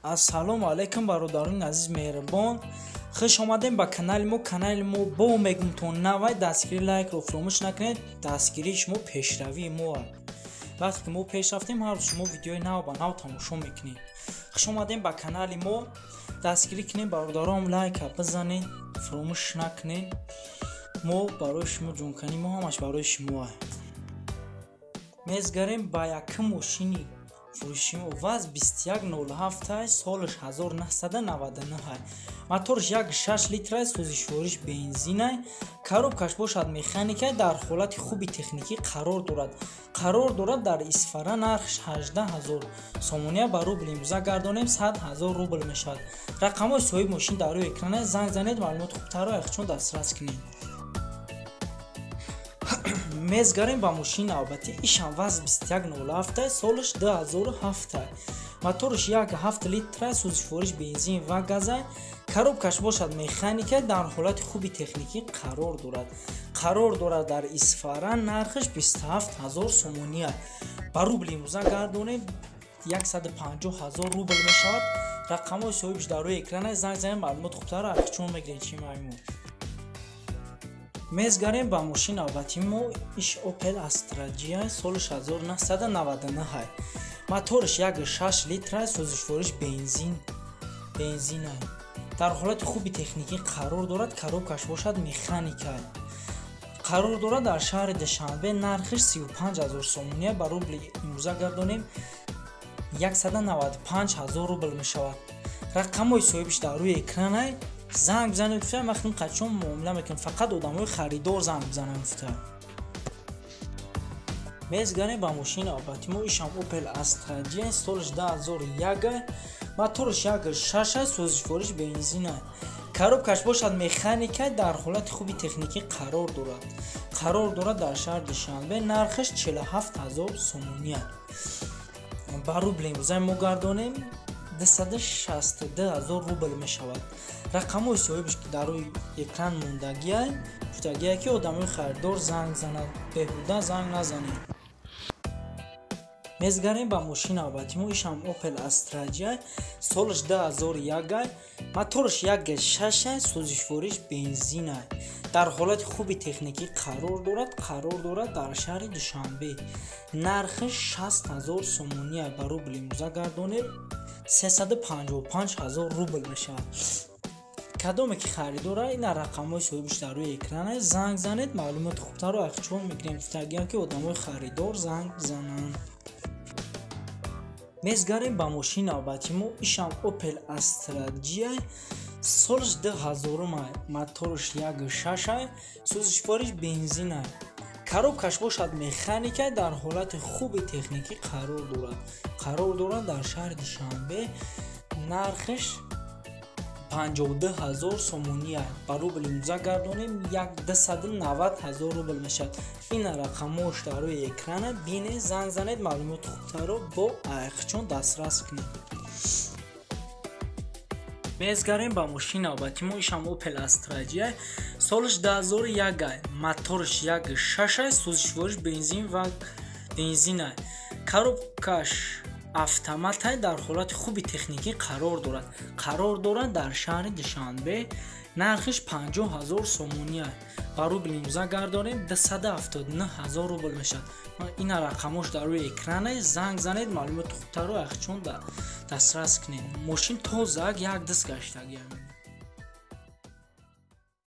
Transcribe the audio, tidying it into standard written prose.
Ассалому алайкум, бародарони азиз, меҳрибон, хуш омадем ба канали мо. Канали мо бо мегумтон навай. Дастгири, лайкро фуромӯш накунед. Дастгирии шумо пешравии мо. Вақте ки мо пеш рафтем, ҳар рӯз шумо видеои нав ба нав тамошо мекунед. Хуш омадем ба канали мо. Дастгирӣ кунем, бародаром, лайка бизанед, фуромӯш накунед. Мо барои шумо ҷонканӣ, мо ҳамаш барои шумо. Мезгарем ба якум мошини фурӯши мо. ВАЗ 2107, солаш 1999, моторш 1,6 литрай, сӯзишвориш бензинай, коробкаш бошад механикай, дар ҳолати хуби техникӣ қарор дорад. Қарор дорад дар Исфара. Нархш 18 ҳазор сомония, ба рубл имрӯза гардонем, 100 ҳазор рубл мешавад. Рақамҳои соҳиби мошин дар рӯи экрана, занг занед, маълумоти хубтарро яхчон дастрас кунед. Мезгарем ба мошини навбатӣ. Ишам ВАЗ 2107, солаш 2007, моторш 1,7 литра, сӯзишвориш бензин ва газа, коробкаш бошад механика, дар ҳолати хуби техникӣ қарор дорад. Қарор дорад дар Исфара. Нархаш 27 ҳазор сомония, ба рубли имрӯза гардонем, 150 ҳазор рубл мешавад. Рақамҳои соҳибш дар рӯи экрана, занг занем, маълумоти хубтарро чун мегирем. Чи маймун? Мезгарем ба мошини навбатии мо. Иш Opel Astra G, солаш 1999, моторш 1,6 литра, сӯзишвориш бензина, дар ҳолати хуби техникӣ қарор дорад, коробкаш бошад механика, қарор дорад дар шаҳри Душанбе. Нархиш 35 ҳазор сомония, ба рубли имрӯза гардонем, 195 ҳазор рубл мешавад. Рақамҳои соҳибш дар рӯи экранай, занг бизанед. Гуфта, ман қачон муомила мекунам, фақат одамои харидор занг бизананд, гуфта. Мезгарем ба мошини навбати мо. Ишам Opel Astra G, солаш 2001, моторш 1,6, сӯзишвориш бензина, коробкаш бошад механика, дар ҳолати хуби техникӣ қарор дорад. Қарор дорад дар шаҳри Душанбе. Нархаш 47 ҳазор сомония, ба рубли имрӯза мо гардонем, 262 ҳазор рубл мешавад. Рақамҳои соҳибш дар рӯи экран мондагиай. Гуфтагие, ки одамои харидор занг занад, беҳуда занг назанед. Мезгарем ба мошини навбати мо. Ишам Opel Astra G, солаш 2001, моторш 1,6, сӯзишвориш бензина, дар ҳолати хуби техникӣ қарор дорад. Қарор дорад дар шаҳри Душанбе. Нархиш 60 ҳазор сомония, ба рубли имрӯза гардонем, 355 ҳазор рубл мешавад. Кадоме ки харидора, ина рақамҳои соҳибш дар рӯи экрана, занг занед, маълумоти хубтарро ахчон мегирем. Гуфтагиам, ки одамои харидор занг зананд. Мезгарем ба мошини навбати мо. Ишам Opel Astra G, солаш 2000, моторш 1,6, сӯзишвориш бензина, коробкаш бошад механика, дар ҳолати хуби техникӣ қарор дорад. Қарор дорад дар шаҳри Душанбе. Нархиш 52 ҳазор сомония, ба рубли имрӯза гардонем, 290 ҳазор рубл мешавад. Ина рақамҳош дар рӯи экрана, бинед, занг занед, маълумоти хубтарро бо айхчон дастрас кунед. Мезгарем ба мошини навбати мо. Ишам Opel Astra G, солаш 2001, моторш 1,6, сӯзишвориш бензин ва бензина, коробкаш автоматай, дар ҳолати хуби техникӣ қарор дорад. Қарор дорад дар шаҳри Душанбе. Нархиш 50 ҳазор сомония, ба рубли имрӯза гардонем, 279 ҳазор рубл мешавад. Ина рақамҳош дар рӯи экрана, занг занед, маълумоти хубтарро ахчон дастрас кунед. Мошин тозак, як дис гаштагия.